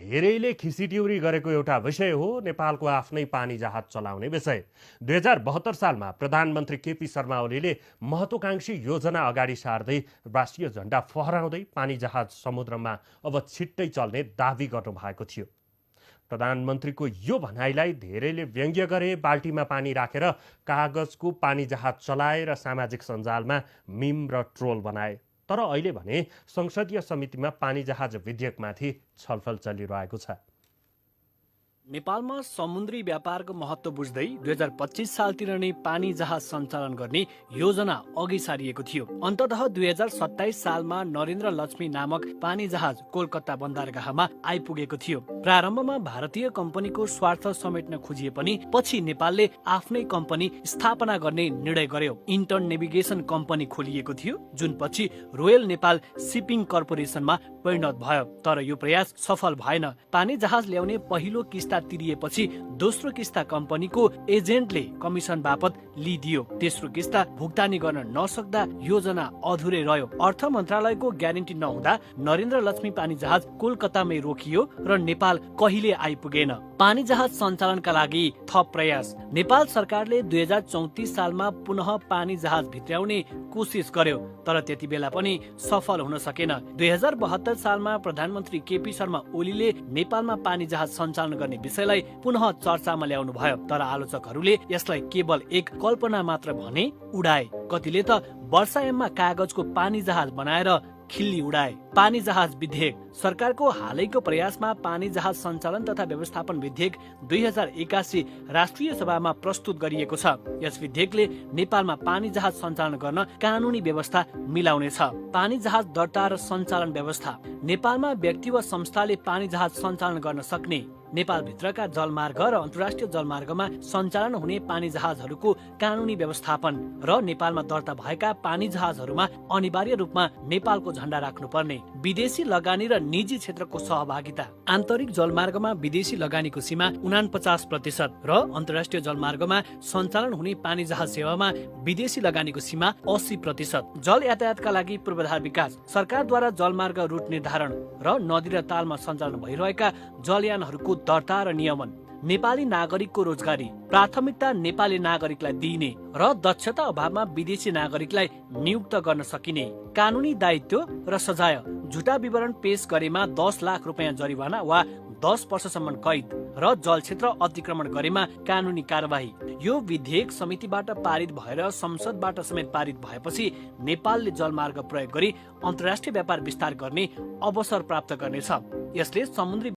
धेरैले खिसिट्युरी गरेको एउटा विषय हो नेपालको आफ्नै पानी जहाज चलाउने विषय। 2072 सालमा प्रधानमन्त्री केपी शर्मा ओलीले महत्त्वकांक्षी योजना अगाडि सार्दै राष्ट्रिय झण्डा फहराउँदै पानी जहाज समुद्रमा अब छिट्टै चल्ने दाबी गर्नुभएको थियो। प्रधानमन्त्रीको यो भनाइलाई धेरैले व्यङ्ग्य गरे, बाल्टीमा पानी राखेर कागजको पानी जहाज चलाए र सामाजिक सञ्जालमा मिम र ट्रोल बनाए। तर अहिले भने संसदीय समितिमा पानी जहाज विधेयकमाथि छलफल चलिरहेको छ। नेपालमा समुद्री व्यापारको महत्त्व बुझ्दै 2025 सालतिर नै पानी जहाज सञ्चालन गर्ने योजना अघि सारिएको थियो। अन्ततः 2027 सालमा नरेन्द्र लक्ष्मी नामक पानी जहाज कोलकाता बन्दरगाहमा आइपुगेको थियो। प्रारम्भमा भारतीय कम्पनीको स्वार्थ समेट्न खोजिए पनि पछि नेपालले आफ्नै कम्पनी स्थापना गर्ने निर्णय गर्यो। इन्टर्न नेभिगेसन कम्पनी खोलिएको थियो, जुन पछि रोयल नेपाल सिपिङ कर्पोरेसनमा परिणत भयो। तर यो प्रयास सफल भएन। पानी जहाज ल्याउने पहिलो किस्ता तिरिएपछि दोस्रो किस्ता कम्पनीको एजेन्टले कमिसन बापत लिइदियो। तेस्रो किस्ता भुक्तानी गर्न नसक्दा योजना अधुरै रह्यो। अर्थ मन्त्रालयको ग्यारेन्टी नहुँदा नरेन्द्र लक्ष्मी पानी जहाज कोलकातामै रोकियो र नेपाल कहिले आइपुगेन। पानी जहाज सञ्चालनका लागि थप प्रयास। नेपाल सरकारले 2034 सालमा पुनः पानी जहाज भित्र्याउने कोसिस गर्यो, तर त्यति बेला पनि सफल हुन सकेन। 2072 सालमा प्रधानमन्त्री केपी शर्मा ओलीले नेपालमा पानी जहाज सञ्चालन गर्ने विषयलाई पुनः चर्चामा ल्याउनु भयो। तर आलोचकहरूले यसलाई केवल एक कल्पना मात्र भने उडाए। कतिले त वर्षायाममा कागजको पानी जहाज बनाएर खिल्ली उडाए। पानी जहाज विधेयक। सरकारको हालैको प्रयासमा पानी जहाज सञ्चालन तथा व्यवस्थापन विधेयक 2081 राष्ट्रिय सभामा प्रस्तुत गरिएको छ। यस विधेयकले नेपालमा पानी जहाज सञ्चालन गर्न कानुनी व्यवस्था मिलाउनेछ। पानी जहाज दर्ता र सञ्चालन व्यवस्था। नेपालमा व्यक्ति वा संस्थाले पानी जहाज सञ्चालन गर्न सक्ने, नेपालभित्रका जलमार्ग र अन्तर्राष्ट्रिय जलमार्गमा सञ्चालन हुने पानी जहाजहरूको कानुनी व्यवस्थापन र नेपालमा दर्ता भएका पानी जहाजहरूमा अनिवार्य रूपमा नेपालको झण्डा राख्नुपर्ने, विदेशी लगानी र निजी क्षेत्रको सहभागिता। आन्तरिक जलमार्गमा विदेशी लगानीको सीमा 49% र अन्तर्राष्ट्रिय जलमार्गमा सञ्चालन हुने पानी जहाज सेवामा विदेशी लगानीको सीमा 80%। जल यातायातका लागि पूर्वाधार विकास। सरकारद्वारा जलमार्ग रुट निर्धारण र नदी र तालमा सञ्चालन भइरहेका जलयानहरूको दर्ता र नियमन। नेपाली नागरिकको रोजगारी। प्राथमिकता नेपाली नागरिकलाई दिइने र दक्षता अभावमा विदेशी नागरिकलाई नियुक्त गर्न सकिने। कानुनी दायित्व र सजाय। झुटा विवरण पेश गरेमा 10 लाख रुपियाँ जरिवाना वा 10 वर्षसम्म कैद र जल क्षेत्र अतिक्रमण गरेमा कानुनी कारबाही। यो विधेयक समितिबाट पारित भएर संसदबाट समेत पारित भएपछि नेपालले जलमार्ग प्रयोग गरी अन्तर्राष्ट्रिय व्यापार विस्तार गर्ने अवसर प्राप्त गर्नेछ। यसले समुद्री